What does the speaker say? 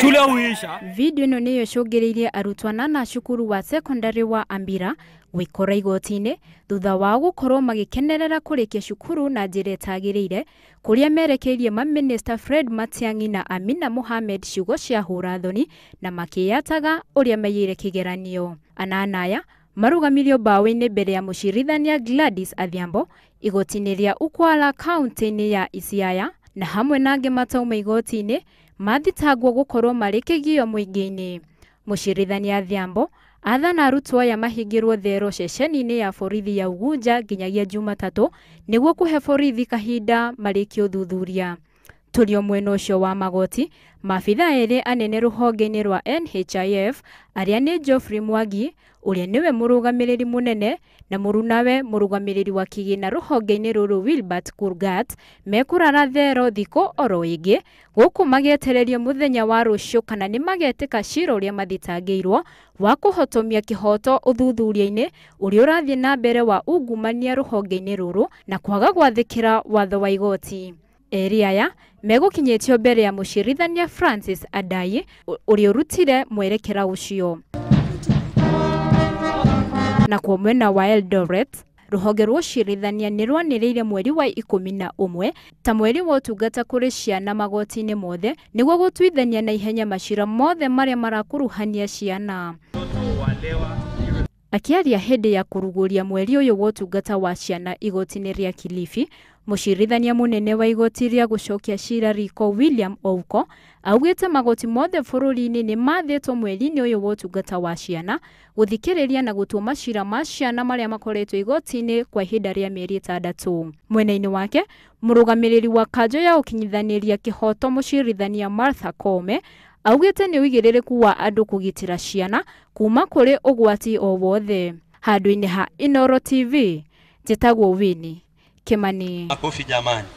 Shule huisha. Video ĩno nĩyo ĩcũngĩrĩirie arutwo anana cukuru wa secondary wa Ambira gwĩkora igoti-inĩ thutha wao gũkorwo magĩkenerera kũrĩkia cukuru na njĩra ĩtagĩrĩire, kũrĩa merekeirie mamĩnĩsta Fred Matiang'i na Amina Mohamed ciugo cia hũra-thoni na makĩyataga ũrĩa maiyĩire kĩgeranio. Anana aya marũgamirio mbaũ-inĩ mbere ya mũcirithania Gladys Adhiambo igoti-inĩ rĩa Ukwala kaunti-inĩ ya Isiaya, na hamwe na angĩ matauma igoti-inĩ mathitangwo gũkorwo marĩ kĩgio mũingĩ-inĩ. Mũcirithania Adhiambo athana arutwo aya mahingĩrwo thero ceceni-inĩ ya borithi ya Ugunja nginyagia Jumatatũ nĩguo kũhe borithi kahinda marĩkie ũthuthuria. Tũrĩ o mwena ũcio wa magoti, maabithaa erĩ anene rũhonge-inĩ rwa NHIF arĩa nĩ Geoffrey Mwangi ũrĩa nĩwe mũrũgamĩrĩri mũnene na mũrunawe mũrũgamĩrĩri wa kĩgĩna rũhonge-inĩ rũrũ Wilbert Kurgat mekũrara thero thikũ oro ĩngĩ gũkũ magĩetererio mũthenya wa rũciũ kana nĩ magetĩka cira ũrĩa mathitangĩirwo wa kũhotomia kĩhoto ũthuthuria-inĩ ũrĩa ũrathiĩ na mbere wa ungumania rũhonge-inĩ rũrũ na kwaga gwathĩkĩra watho wa igoti. Erĩ aya megũkinyĩtio mbere ya mũcirithania Francis Adai ũrĩa ũrutire mwerekera ũcio. Nakuo mwena wa Eldoret, rũhonge rwa ũcirithania nĩ rwanĩrĩire mweri wa 11 ta mweri wa ũtungata kũrĩ ciana magoti-inĩ mothe nĩguo gũtuithania na ihenya macira mothe marĩa marakuruhania ciana. Akĩaria hĩndĩ ya kũrugũria mweri ũyũ wa ũtungata wa ciana igoti-inĩ rĩa Kilifi, mũcirithania mũnene wa igoti rĩa gũcokia cira riko William Ouko augĩte magoti mothe bũrũri-inĩ nĩ mathĩtwo mweri-inĩ ũyũ wa ũtungata wa ciana gũthikĩrĩria na gũtua macira ma ciana marĩa makoretwo igoti-inĩ kwa ihinda rĩa mĩeri 6. Mwena-inĩ wake, mũrũgamĩrĩri wa kanjũ ya ũkinyithanĩria kĩhoto mũcirithania Martha Koome augĩte nĩ ũigĩrĩrĩku wa andũ kũgitĩra ciana kuma kũrĩ ũgwati o wothe. Handũ-inĩ ha Inooro TV, njĩtagwo Winnie Kimani. Makofi jamani.